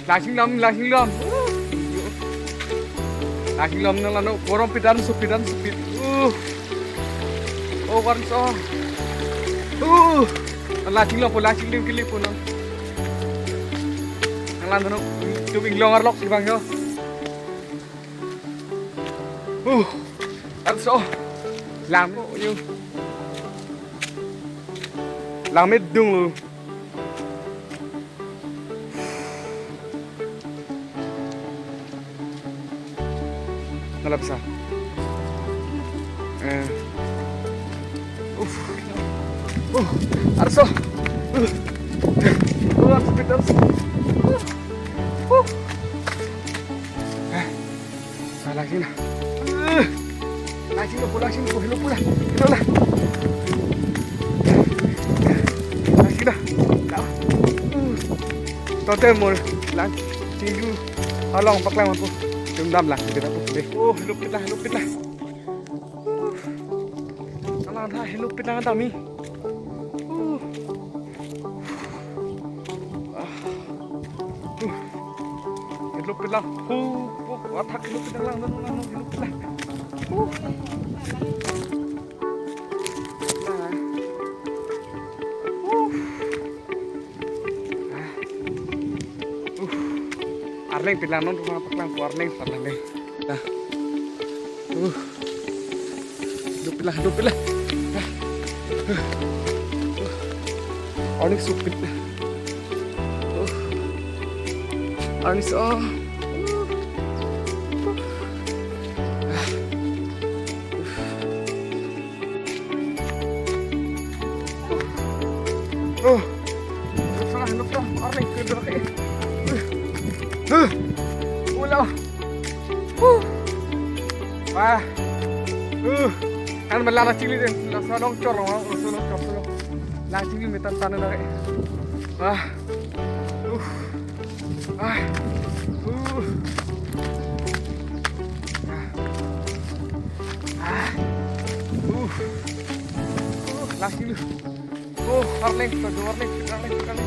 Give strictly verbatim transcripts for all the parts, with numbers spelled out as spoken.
Langsing lam, langsing lam. Langsing lam nang lano, korom pidan supit, pidan supit. Uh. Oh, korom so. Uh. Langsing lam po, langsing lim kili po nang. Nang lano, tum inglong arlok si bang yo. Uh. Korom so. Lang yo. Lang medung lo. Nalap sa. Eh. Uf. Uh, arso. Uh. Uh, arso, arso. Uh. Uh. Ah, langsing na. Eh, langsing na po, langsing na po, helo po la. Helo la. Langsing na. Dah. Eh. Totem mo lang. Singju. Along paklang po. Sumdam lang kita po. Deh. Oh, helopit la, helopit la. Alang tha, helopit la dami. Uh. Ah. Uh. Helopit la. Hu, hu, athak helopit la, lang, lang, lang, lang, helopit la. Uh. Uh. Ah. Uh. Arleng pit lang non, rumah paklang po arleng, arleng deh. Nah. Uh. Helopit la, helopit la. Arleng supit. Arleng so. Oh. Helopit la, helopit la. Arleng kedok eh. Huh. Ula. Huh. Wah. Uh. Kan melala chili deh. Langsung along chor, langsung along chor, langsung along. Lang chili metan tanah lagi. Wah. Uh. Ah. Uh. Ah. Uh. Uh. Lang chili. Oh, arleng, arleng, arleng, arleng.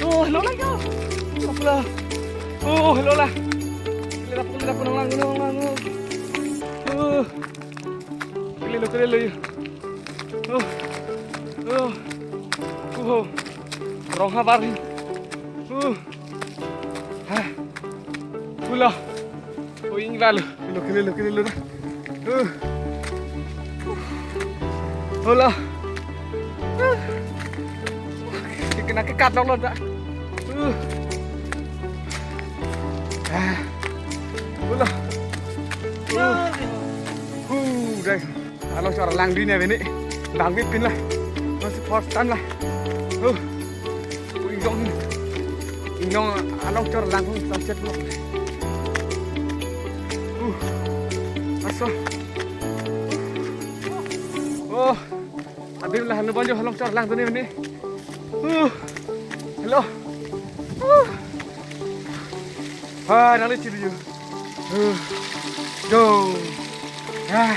Oh, helo la yo. Apa la? Oh, helo la. Helo la, helo la, helo la, helo la. Oh. Helo la, helo la. Oh. Oh. Oh. Rong habar. Oh. Ha. Hula. Oh, ing lalu. Kilo, kilo, kilo, kilo. Uh. Hula. Uh. Kena kekat lo lo dah. Uh. Ah. Hula. Uh. Uh, dai. Along chor lang dini bini. Bang bipin la. Masih first time la. Uh. Inglong. Inglong along chor lang sunset lo. Uh. Arso. Oh. Adim la hanu banjo along chor lang dini bini. Uh. Hello. Uh. Ah, nang le chili yo. Uh. Yo. Ah.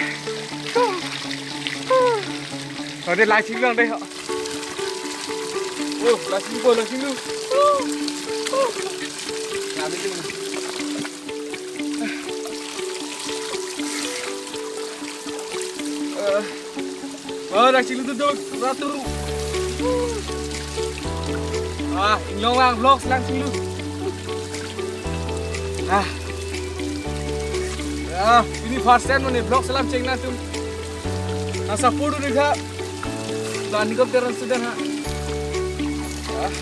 Oh, dei langsing lang dei. Oh, langsing po, langsing lo. Langsing lo. Ah. Oh, langsing lo tuh, tuh, ratur. Ah, inglong lang, vlogs langsing lo. Ah. Ah, ini first time nih vlogs alam cheng nangtum. Nang support dun tha. Lan ni kop teran sudah ha. Ah.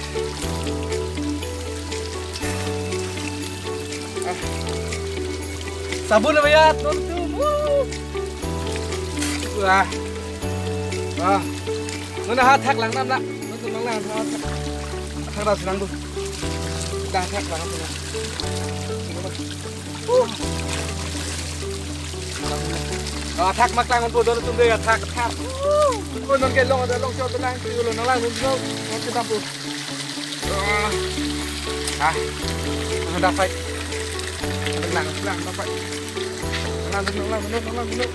Ah. Sabun apa ya? Tuh, tuh. Wuh. Wah. Wah. Nona ha thak lang nam la. Nona lang ha thak. Thak dah senang tuh. Dah thak lang tuh. Ah, thak mak lang po don tum dei, ah, thak, thak. Ko non ke long, ada long chor lang, tu lo nang lang dun lo. Nang ke dapur. Ah. Ah. Nang dapat. Lang, lang dapat. Lang, lang, lang, lang, lang, lang.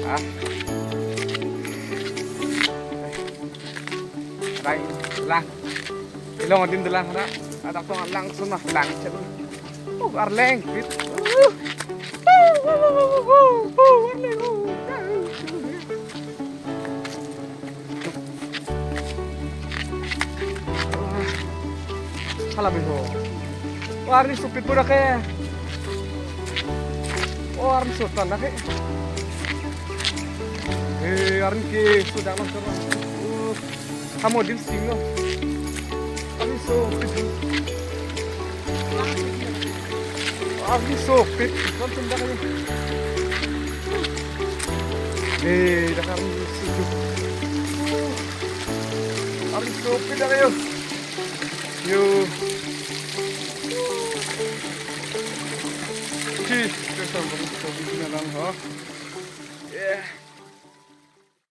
Ah. Rai, lang. Ilong adin dolang ra. Adak tong lang suna lang chet. Oh, arleng pit. Uh. Uh, uh, uh, uh, uh, uh, arleng, uh. Hala biho. Oh, arni sopit pura ke. Oh, arni sotan na ke. Eh, arni ke sudah lang sama. Oh, kamu dim sing lo. Arni sopit. Arni sopit. Kan tindak aja. Eh, dah arni sopit. Arni sopit dah ayo. Yo. Cih, kita sampai ke sini lang, ha? Yeah.